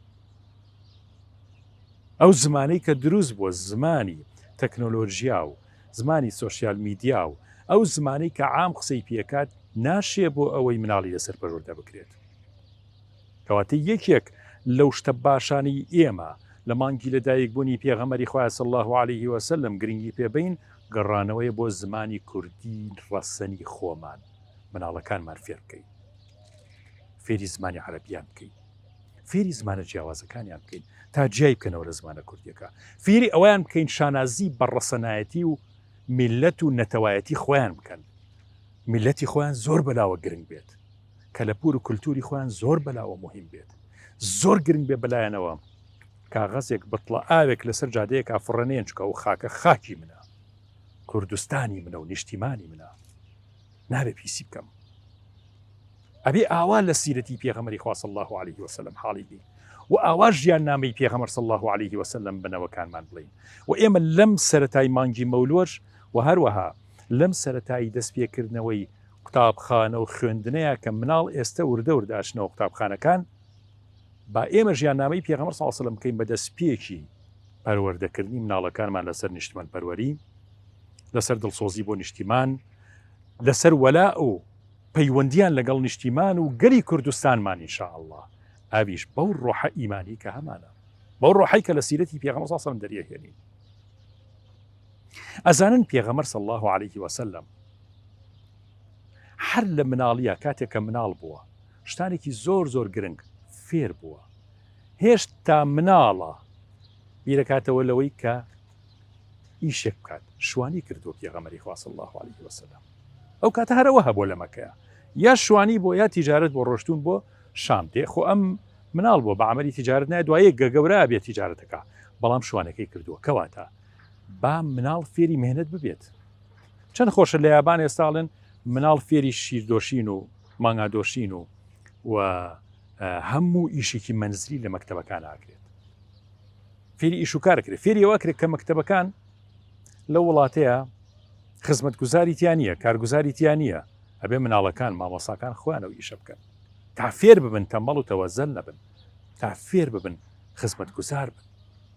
ئەو زمانەی کە دروست بووە زمانی تەکنۆلۆژیا و زمانی سۆشیال میدیا و ئەو زمانەی کە عام قسەی پێکات ناشێ بۆ ئەوەی مناڵی لەسەر پەروەردە بکرێت. کەواتە یەکێک لەو شتە باشانەی ئێمە لە مانگی لەدایکبوونی پێغەمبەری خوایە صلی اللە علیه وسلم گرنگی پێ بەین گەڕانەوەیە بۆ زمانی کوردی ڕەسەنی خۆمان مناڵەکانمان فێر بکەین فێری زمانی عەرەبیان بکەین فێری زمانە جیاوازەکانیان بکەین تا جیای بکەنەوە لە زمانە کوردیەکە فێری ئەویان بکەین شانازی بە ڕەسەنایەتی و میلەت و نەتەوایەتی خۆیان بکەن میلەتی خۆیان زۆر بەلاوە گرنگ بێت کەلەپور و کولتوری خۆیان زۆر بەلاوە مهم بێت زۆر گرنگ بێ بەلایەنەوە کاغەزێک بتڵە ئاوێک لەسەر جادەیەک ئافڕەنێن چکە و خاکە خاکی منە کوردستانی منە و نیشتیمانی منە نابێ پیسی بکەم ئەبێ ئاوا لە سیرەتی پێغەمبەری خوا صلی الله علیه وسلم حاڵی بین و ئاوا ژیان نامەی پێغەمبەر صلی الله علیه وسلم بنەوەکانمان بڵین و ئێمە لەم سەرەتای مانگی مەولوەش و هەروەها لەم سەرەتایی دەستپێکردنەوەی قوتابخانە و خوێندنەیە کە مناڵ ئێستە وردە وردە ئەچنەوە قوتابخانەکان با ئێمە ژیاننامەی پێغەمبەر صلی الله علیه وسلم بکەین بە دەستپێکی پەروەردەکردنی مناڵەکانمان لەسەر نیشتمان پەروەری لەسەر دڵسۆزی بۆ نیشتیمان لەسەر وەلا و پەیوەندیان لەگەڵ نیشتیمان و گەلی کوردستانمان ان شاء اللە ئەویش بەو ڕۆحە ئیمانی کە هەمانە بەو ڕۆحەی کە لە سیرەتی پێغەمبەر صلی الله علیه وسلم دەریەهێنین ئەزانن پێغەمبەر صلی الله علیه وسلم. هەر لە مناڵیە کاتێک کە مناڵ بووە شتانێکی زۆر زۆر گرنگ فێر بووە هێشتا مناڵە بیرەکاتەوە لەوەی کە ئیشێک بکات شوانی کردووە پێغەمبەری خوا صلی الله علیه وسلم ئەو کاتە هەرەوە هەبووە لە مەکەیە یا شوانی بۆ یا تیجارەت بۆ ڕۆشتون بۆ شام دێ خۆ ئەم مناڵ بووە بە عملی تیجارەت نایە دوایە گەگەورە بێت تیجارەتەکە بەڵام شوانەکەی کردووە کەواتە با مناڵ فێری مهنەت ببێت چەند خۆشە لە یابان ئێستاڵێن مناڵ فێری شیردۆشین و مانگادۆشین و و هەموو ئیشێکی مەنزلی لە مەکتەبەکان ئاکرێت فێری ئیش و کارکرێت فێری ئەوە کرێت کە مەکتەبەکان لە وڵاتەیە خزمەتگوزاری تیا نییە کارگوزاری تیا نییە ئەبێ مناڵەکان مامۆساکان خۆیان ئەو ئیشە بکەن تا فێر ببن تەمەڵ و تەوەزەل نەبن تا فێر ببن خزمەتگوزار بن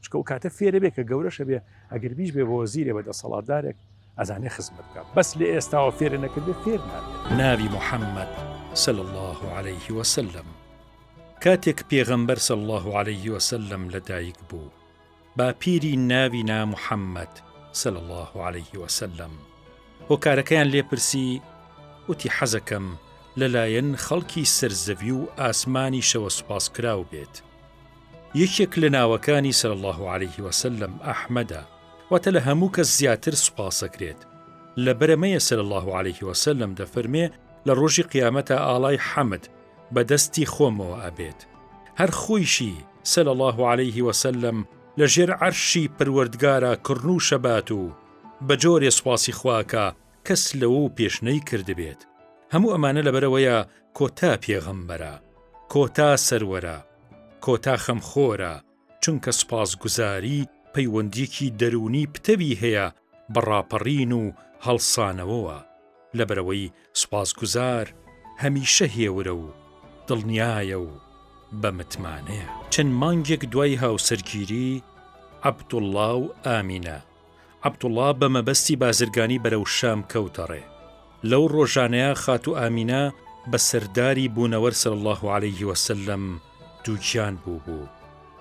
چکە و کاتە فێرە بێ کە گەورەشە بێ ئەگەر بیش بێ بۆ وەزیرێ بە دەسەڵاتدارێک ئەزانێ خزمەت بکە بەس لە ئێستاوە فێرە نەکردێ فێر نابێت. ناوی محمد صلی اللە علیه وسلم کاتێک پێغەمبەر صلی اللە علیه وسلم لە دایک بوو باپیری ناوی نا محمد صلی اللە علیه وسلم هۆکارەکەیان لێ پرسی وتی حەزەکەم لەلایەن خەڵکی سەرزەوی و ئاسمانیشەوە سوپاسکراو بێت یەکێک لە ناوەکانی صلی اللە علیه وسلم ئەحمەدە واتە لە هەموو کەس زیاتر سوپاسەکرێت لەبەرەمەیە صلی اللە علیه وسلم دەفەرمێ لە ڕۆژی قیامەتە ئاڵای حەمد بە دەستی خۆمەوە ئەبێت هەر خۆیشی صلی اللە علیه وسلم لە ژێر عەرشی پەروەردگارا کڕنووشە بات و بە جۆرێ سوپاسی خواکە کەس لەوە پێش نەیکردبێت هەموو ئەمانە لەبەرەوەیە کۆتا پێغەمبەرە کۆتا سەروەرە کۆتا خەمخۆرە چونکە سوپاسگوزاری پەیوەندیەکی دەروونی پتەوی هەیە بە ڕاپەڕین و هەڵسانەوەوە، لەبەرئەوەی سوپاسگوزار هەمیشە هێورە و دڵنیایە و بە متمانەیە. چەند مانگێک دوای هاوسەرگیری عەبدوڵڵا و ئامینە، عەبدوڵڵا بە مەبەستی بازرگانی بەرەو شام کەوتە ڕێ. لەو ڕۆژانەیا خاتوو ئامینە بە سەرداری بوونەوەر صلی اللە علیه و سلم دووگیان بووبوو.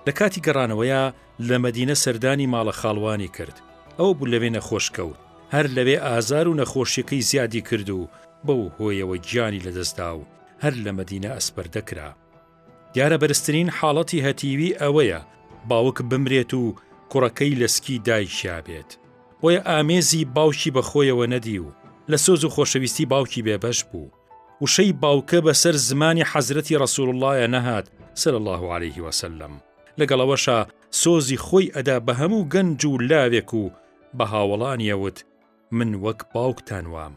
لە کاتی گەڕانەوەیا لە مەدینە سەردانی ماڵە خاڵوانی کرد. ئەوە بوو لەوێ نەخۆش کەوت. هەر لەوێ ئازار و نەخۆشیەکەی زیادی کرد و بەو هۆیەوە گیانی لەدەست دا و هەر لە مەدینە ئەسپەردە کرا. دیارە بەرزترین حاڵەتی هەتیوی ئەوەیە باوک بمرێت و کوڕەکەی لە سکی دایکیا بێت. بۆیە ئامێزی باوکی بە خۆیەوە نەدی و لە سۆز و خۆشەویستی باوکی بێبەش بوو. وشەی باوکە بەسەر زمانی حەزرەتی ڕەسوڵ اللە نەهات صلی اللە علیه وسلم. لەگەڵ ئەوەشا سۆزی خۆی ئەدا بە هەموو گەنج و لاوێک و بە هاوەڵانی ئەوت من وەک باوکتان وام.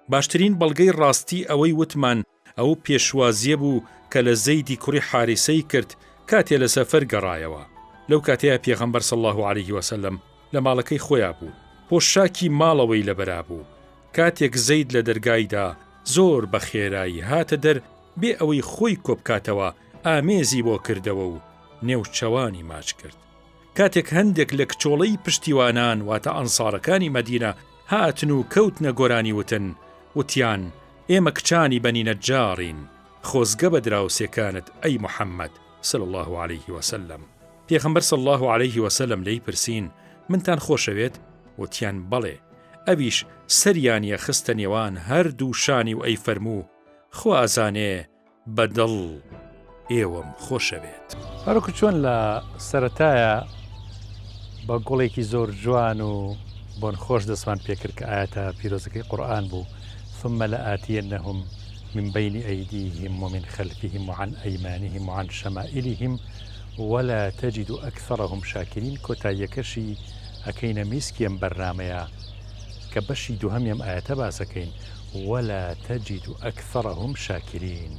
باشترین بەڵگەی ڕاستی ئەوەی وتمان ئەو پێشوازیە بوو کە لە زەیدی کوڕی حاریسەی کرد کاتێ لە سەفەر گەڕایەوە. لەو کاتەیا پێغەمبەر صلی اللە علیه وسلم لە ماڵەکەی خۆیا بوو، پۆشاکی ماڵەوەی لەبەرا بوو. کاتێک زەید لە دەرگای دا زۆر بە خێرایی هاتە دەر بێ ئەوەی خۆی کۆبکاتەوە ئامێزی بۆ کردەوە و نێوچەوانی ماچ کرد. کاتێک هەندێک لە کچۆڵەی پشتیوانان واتە ئەنسارەکانی مەدینە هاتن و کەوتنە گۆرانی وتن، وتیان، ئێمە کچانی بەنی نەجاڕین، خۆزگە بە دراوسێکانت ئەی محەممەد، صلی اللە علیه وسلم. پێغەمبەر صلی اللە علیه وسلم لێی پرسین، منتان خۆشەوێت؟ وتیان، بەڵێ. ئەویش سەریانی خستە نێوان هەردوو شانی و ئەیفەرموو، خوا ئەزانێ بە دڵ ئێوەم خۆشەوێت. هەروەکو چۆن لە سەرەتایە بە گوڵێکی زۆر جوان و بۆن خۆش دەستمان پێکرد کە ئایەتە پیرۆزەکەی قورئان بوو، ثم لآتینهم من بین ایدیهم ومن خلفهم وعن ایمانهم وعن شمائلهم ولا تجد اکثرهم شاکرین، کۆتاییەکەشی ئەکەینە میسکی ئەم بەرنامەیە کە بەشی دووهەمی ئەم ئایەتە باس ئەکەین، ولا تجد اکثرهم شاکرین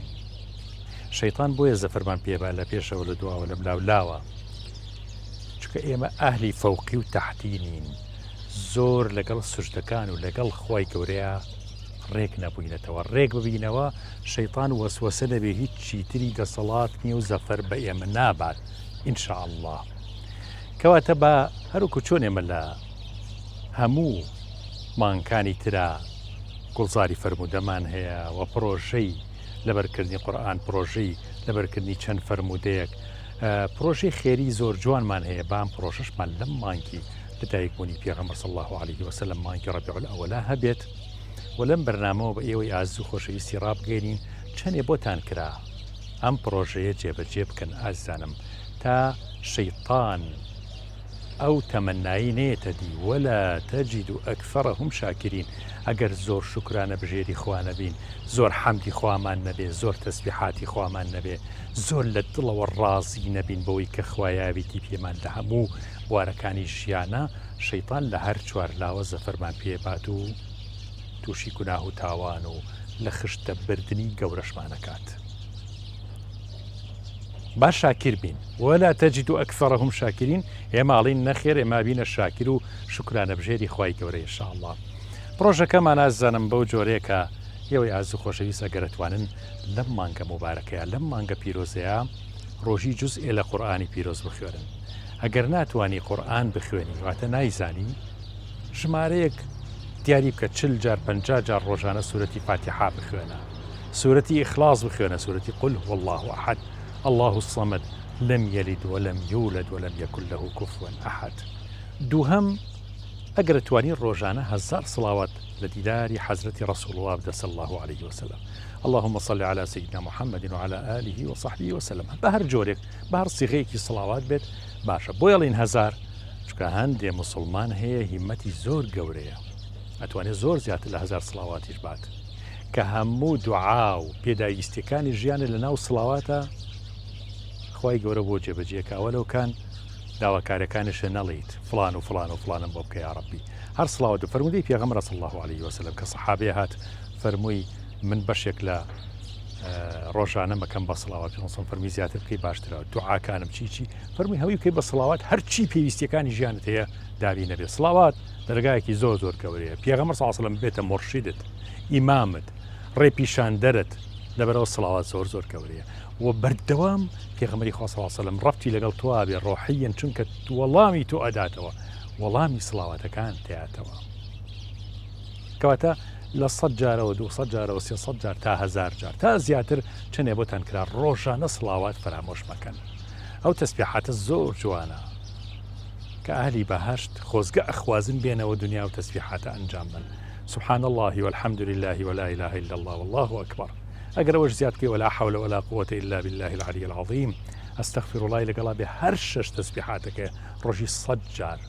شەیتان بۆیە زەفەرمان پێبا لە پێشەوە لە دواوە لەم لاو لاوە چونکە ئێمە ئەهلی فەوقی و تەحتی نین زۆر لەگەڵ سوجدەکان و لەگەڵ خوای گەورەیا ڕێک نەبووینەتەوە ڕێک ببینەوە شەیتان وەسوەسە نەبێ هیچ چیتری دەسەڵات نییە و زەفەر بە ئێمە نابات ان شاء اللە کەواتە با هەروکو چۆن ئێمە لە هەموو مانگکانی ترا گوڵزاری فەرموودەمان هەیە و پڕۆژەی لەبەرکردنی قورئان، پڕۆژەی لەبەرکردنی چەند فەرموودەیەک، پڕۆژەی خێری زۆر جوانمان هەیە، با ئەم پڕۆژەشمان لەم مانگی لەدایکبوونی پێغەمبەر صلی اللە علیه وسلم مانگی ڕەبیع الاولا هەبێت. و لەم بەرنامەوە بە ئێوەی ئازیز و خۆشەویستی ڕابگەیەنین چەنێ بۆتان کرا ئەم پڕۆژەیە جێبەجێ بکەن ئازیزانم تا شەیتان ئەو تەمەنایی نەیەتە دی، ولا تجد اکثرهم شاکرین، ئەگەر زۆر شوکرانە بژێری خوا نەبین، زۆر حەمدی خوامان نەبێ، زۆر تەسبیحاتی خوامان نەبێ، زۆر لە دڵەوە ڕازی نەبین بەوەی کە خوا یاویتی پێمان لە هەموو بوارەکانی ژیانا، شەیتان لە هەر چوارلاوە زەفەرمان پێ بات و تووشی گوناه و تاوان و لە خشتە بردنی گەورەشمان ئەکات. با شاکر بین، ولا تجد اکثرهم شاکرین، ئێمە ئەڵێین نەخێر ئێمە ئەبینە شاکر و شوکرانەبژێری خوای گەورە ان شاء اللە. پڕۆژەکەمان ئازیزانم بەو جۆرەیە کە ئێوەی ئازیز و خۆشەویست ئەگەر ئەتوانن لەم مانگە موبارەکەیا لەم مانگە پیرۆزەیا ڕۆژی جوزئێ لە قورئانی پیرۆز بخوێنن ئەگەر ناتوانی قورئان بخوێنی واتە نایزانی ژمارەیەک دیاری بکە چل جار پەنجا جار ڕۆژانە سورەتی فاتیحا بخوێنە سورەتی ئیخلاص بخوێنە سورەتی قل هو الله احد الله الصمد لم یلد ولم یولد ولم یکن له کفوا احد دووهەم ئەگەر توانی ڕۆژانە هەزار صڵاوات لە دیداری حەزرەتی ڕسول الله بدە صلی الله علیه وسلم اللهم صل على سيدنا محمد وعلى آله وصحبه وسلم بە هەر جۆرێک بە هەر سیغەیەکی سڵاوات بێت باشە بۆ ئەڵین هەزار چونکە هەندێ موسڵمان هەیە هیمەتی زۆر گەورەیە ئەتوانێت زۆر زیاتر لە هەزار سڵاواتیش بات کە هەموو دوعا و پێداویستیەکانی ژیانە لە ناو سڵاواتە خوای گەورە بۆ جێبەجێکە ئەوە لەو کان داواکارەکانیشە نەڵیت فلان و فلان و فلانم بۆ بکە یا ڕەبی هەر سڵاوات و فەرموودەی پێغەمبەر صلی الله علیه وسلم کە سەحابەیە هات فەرمووی من بەشێک لە ڕۆژانە مەکەم بە سڵاوات پێغەمبەر فەرمی زیاتر بکەی باشترە دوعاکانم چی چی فەرمووی هەمووی بکەی بە سڵاوات هەرچی پێویستیەکانی ژیانت هەیە دابین نەبێ سڵاوات دەرگایەکی زۆر زۆر گەورەیە پێغەمبەر صلی الله علیه و سلم بێتە مورشیدت ئیمامت ڕێپیشاندەرت لەبەرەوە سڵاوات زۆر زۆر گەورەیە و بەردەوام پێغەمبەری خوا صلی الله علیه و سلم ڕەبتی لەگەڵ تۆ بێ ڕۆحیەن چونکە وەڵامی تۆ ئەداتەوە وەڵامی سڵاواتەکان تیاتەوە کەواتە لە سەد جارەوە 200 جارەوە 300 جار تا هزار جار تا زیاتر چەنێ بۆتان کرا ڕۆژانە سڵاوات فەرامۆش مەکەن ئەو تەسبیحاتە زۆر جوانە کە ئەهلی بەهەشت خۆزگە ئەخوازن بێنەوە دنیا و تەسبیحاتە ئەنجام بن سبحان الله والحمد لله ولا اله الا الله والله اکبر ئەگەر ئەوەش زیاد بکەی ولا حول ولا قوة الا بالله العلی العظیم استغفر الله لەگەڵا بێ هەر شەش تەسبیحاتەکە ڕۆژی سەد جار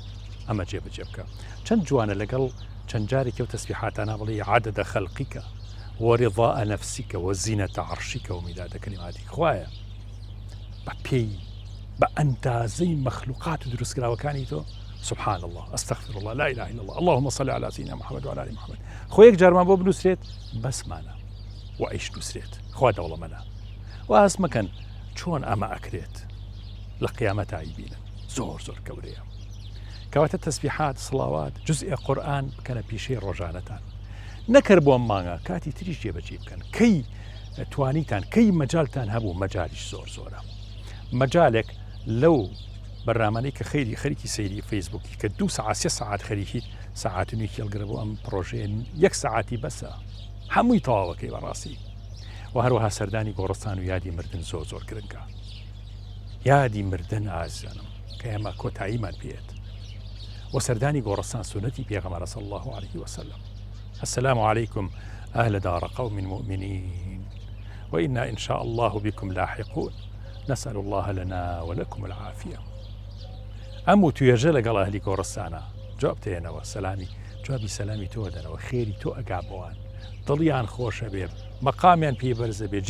ئەمە جێبەجێ بکە چەند جوانە لەگەڵ چەند جارێکی ئەو تەسبیحاتانە بڵێ عدد خلقك ورضاء نفسك وزینة عرشك ومداد كلماتك خوایە بە پێی بە ئەندازەی مەخلوقات و دروستکراوەکانی تۆ سبحان الله استغفر الله لا اله الا الله اللهم صل على سيدنا محمد وعلى ال محمد خۆ یەک جارمان بۆ بنووسرێت بەسمانە و ئەیش نووسرێت خوا دەوڵەمەنە و هەست مەکەن چۆن ئەمە ئەکرێت لە قیامەت ئایبینن زۆر زۆر گەورەیە کەواتە تەسبیحات سڵاوات جزء قورئان بکەنە پیشەی ڕۆژانەتان نەکەر بۆ مانگە کاتی تریش جێبەجێ بکەن کەی توانیتان کەی مەجالتان هەبوو مەجالیش زۆر زۆرە مەجالێک لەو بەرنامانەی کە خەیری خەریکی سەیری فەیسبووکی کە دو سەعات سێ سەعات خەریکیت سەعات و نیوێکی هەڵگرە بۆ ئەم پڕۆژەیە یەک سەعاتی بەسە هەمووی تەواوەکەی بەڕاستی و هەروەها سەردانی گۆڕستان و یادی مردن زۆر زۆر گرنگە یادی مردن ئازیزانم کە ئێمە کۆتاییمان پێێت و سەردانی گۆڕستان سونەتی پێغەمبەر صلی الله علیه وسلم السلام علیکم اهل دار قوم مؤمنین وإنا إن شاء الله بكم لاحقون نسأل الله لنا ولكم العافية ئەم وتوێژە لەگەڵ ئەهلی گۆڕستانە جواب تێنەوە سەلامی جوابی سەلامی تۆ دەنەوە خێری تۆ ئەگا بۆوان دڵیان خۆشە بێ مەقامیان پێی بەرزە بێ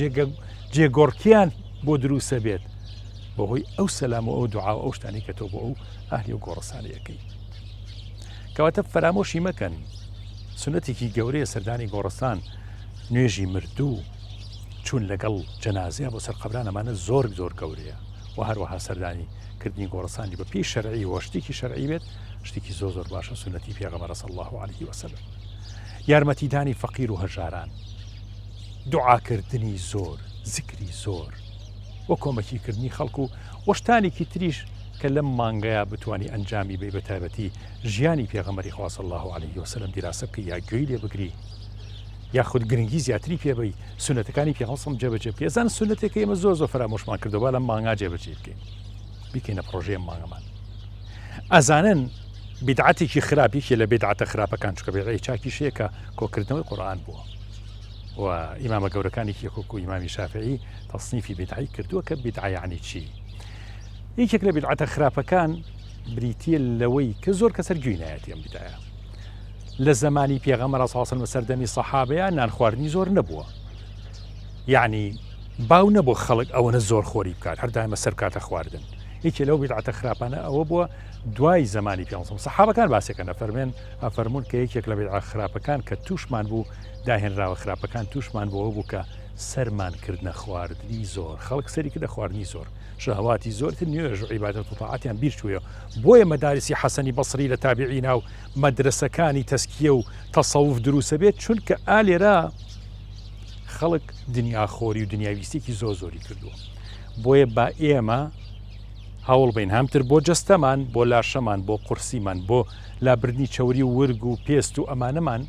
جێگۆڕکیان بۆ دروستە بێت بەهۆی ئەو سەلام و ئەو دوعا و ئەو شتانی کە تۆ بۆ ئەو ئەهلی و گۆڕستانەکەی کەواتە فەرامۆشی مەکەن سونەتێکی گەورەیە سەردانی گۆڕستان نوێژی مردوو چوون لەگەڵ جەنازەیە بۆ سەر قەبران ئەمانە زۆر زۆر گەورەیە و هەروەها سەردانی کردنی گۆڕستانی بە پێی شەرعی و شتێکی شەرعی بێت شتێکی زۆر زۆر باشە سونەتی پێغەمبەر صلی الله علیه وسلم یارمەتیدانی فەقیر و هەژاران دوعاکردنی زۆر زیکری زۆر و کۆمەکی کردنی خەڵک و وەشتانێکی تریش کە لەم مانگەیە بتانی ئەنجامی بی بە تایبەتی ژیانی پێغەمبەری خوا صلی الله علیه وسلم دیراسە بکەی یا گوێی لێ بگری یاخود گرنگی زیاتری پێ بەی سونەتەکانی پێغەمبەر صلی جێبەجێ بکەی ئەزان سونەتێکە ئێمە زۆر زۆر فەرامۆشمان کردەوە با لەم مانگا جێبەجێ بکەین بیکەینە پڕۆژەی ئەم مانگەمان ئەزانن بیدعەتێکی خراپ یەکێ لە بیدعەتە خراپەکان چونکە بیدعەی چاکیش هەیە کە کۆکردنەوەی قورئان بووە و ئیمامە گەورەکانێکی یەکۆک و ئیمامی شافعی تەصنیفی بیدعەی کردووە کە بیدعە یعنی چی یەکێک لە بیدعەتە خراپەکان بریتیە لەوەی کە زۆر کەسەر گوێی نایەتی ئەم بیدعەیە لە زەمانی پێغەمبەر صلی الله علیه و سەردەمی سەحابەیە نان خواردنی زۆر نەبووە یعنی باو نەبوو خەڵک ئەوەنە زۆر خۆری بکات هەر دایمە سەر بکاتە خواردن یەکێ لەو بیدعەتە خراپانە ئەوە بووە دوای زەمانی پێغەمبەر سەحابەکان باسێکە نەفەرمێن ئەفەرمونون کە یەکێک لە بیدعە خراپەکان کە تووشمان بوو داهێنراوە خراپەکان تووشمان بۆ بوو کە سەرمان کردنە خواردنی زۆر خەڵک سەری کردە خواردنی زۆر شەهواتی زۆرتر نوێژ و عیبادەت و تاعەتیان بیر چوویە بۆیە مەدارسی حەسەنی بەسری لە تابعینا و مەدرەسەکانی تەسکیە و تەسەوف دروسە بێت چونکە ئا لێرە خەڵک دنیاخۆری و دنیاویستێکی زۆر زۆری کردووە بۆیە با ئێمە هەوڵ بین هەمتر بۆ جەستەمان بۆ لاشەمان بۆ قورسیمان بۆ لابردنی چەوری و ورگ و پێست و ئەمانەمان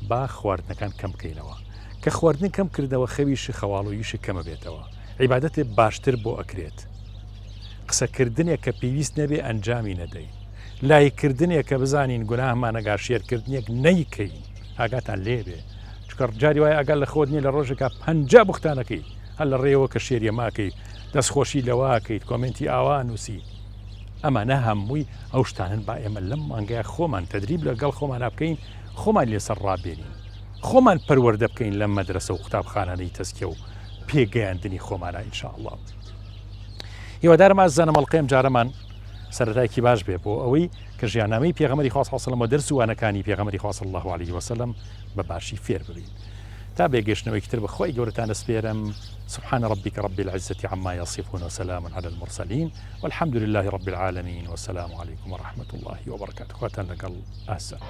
با خواردنەکان کەم بکەینەوە کە خواردن کەم کردەوە خەویشی خەواڵوویشی کەمە بێتەوە عیبادەتێ باشتر بۆ ئەکرێت. قسەکردنێک کە پێویست نەبێ ئەنجامی نەدەین. لایک کردنێک کە بزانین گوناهمان ئەگا share کردنێک نەیکەین ئاگاتان لێ بێ چونکە جاری وایە ئاگا لە خۆت نییە لە ڕۆژێکا 50 بوختانەکەی هەر لە ڕێوە کە share ی ئەمەکەی دەستخۆشی لەوەکەیت comment ی ئاوا نووسی ئەمانە هەمووی ئەو شتانن با ئێمە لەم مانگەیە خۆمان تەدریب لەگەڵ خۆمانە بکەین خۆمان لەسەر ڕابێنین خۆمان پەروەردە بکەین لەم مەدرسە و قوتابخانانەی تەزکیە و پێگەیاندنی خۆمانە ان شاء اللە هیوادارم ئازیزانم ئەڵقەی ئەم جارەمان سەرەتایەکی باش بێ بۆ ئەوەی کە ژیاننامەی پێغەمبەری خوا صلی الله علیه و سلم و دەرس و وانەکانی پێغەمبەری خوا صلی الله علیه و سلم بە باشی فێر ببین تا بێگەشتنەوەیکی تر بە خوای گەورەتان ئەسپێرم سبحان ربك رب العزة عما يصفون وسلام على المرسلين والحمد لله رب العالمين والسلام عليكم ورحمة الله وبركاته خواتان لەگەڵ ئازیزان.